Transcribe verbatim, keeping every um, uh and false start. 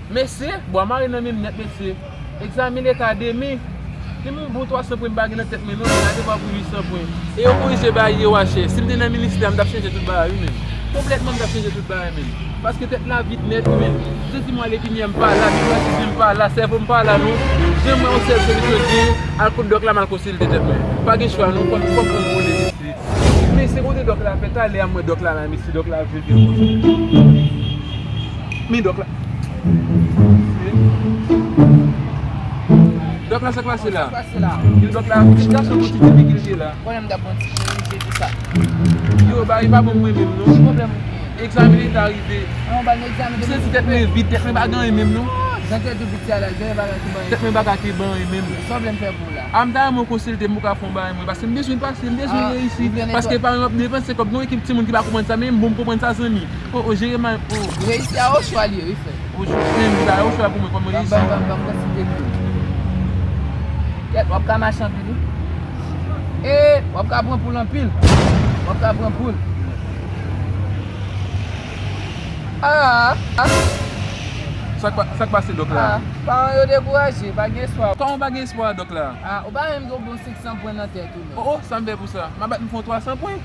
Mesye, bwa mare nan men m nèt, mesye. Egzamen leta de mi. Li menm bon twa san pwen m pa gen nan tèt mwen non, li la devan pou uit san pwen. E yo korije bagay yo a chè. Si m te nan ministè a, m t ap chanje tout bagay wi menm. Konplètman m t ap chanje tout bagay menm. Paske tèt la vid nèt wi menm. Jezi mwen ale vini an m pa la, vin rasis m pa la, sèvo m pa la non. Jan m wè yon sèl solisyon gen, al kot dòk la m al konsilte tèt mwen. Pa gen chwa non, fòk fòk mwen vole mesye. Men se kote dòk la fè talè a m wè dòk la la, mesye dòk la vle vin. Men dòk la. Dòk la sa k pase la? Sa k pase la? Yo dòk la, ti gason yon ti tipi ki l te la. Konnen m t ap pran ti menm je di sa. Yo, bagay pa bon mwen menm non. Ki pwoblèm ou gen? Egzamen leta rive. An ba nou egzamen de. Se ti tèt mwen vid, tèt mwen pa gen anyen menm non. Jan te tou piti a la, gen bagay ki ban. Tèt mwen pa ka te ban anyen menm. Sa w vle m fè pou ou la? A m ta renmen w konsilte m pou ka fè yon bagay mwen, paske m bezwen pase, m bezwen reyisi. Paske paran yo ap depanse kòb, gen yon ekip timoun ki pa konprann sa, men m bon m konprann sa zanmi. O o, jere may, o. Reyisi a Ocho a l ye wi frè. Ocho, men m ba Ocho a pou mwen kòm reyisi. Ban m, ban m, ban m konsilte l. Kèt, w ap ka mache anpil wi. E, w ap ka pran poul anpil. W ap ka pran poul. Ah, ah. Sa k pa- sa k pase dòk la? Ah, paran yo dekouraje, pa gen espwa. Kòman pa gen espwa dòk la? Ah, ou pa menm gen yon bon senk san pwen nan tèt ou non. O o, sa m fè pou sa? M a bat m fè yon twa san pwen.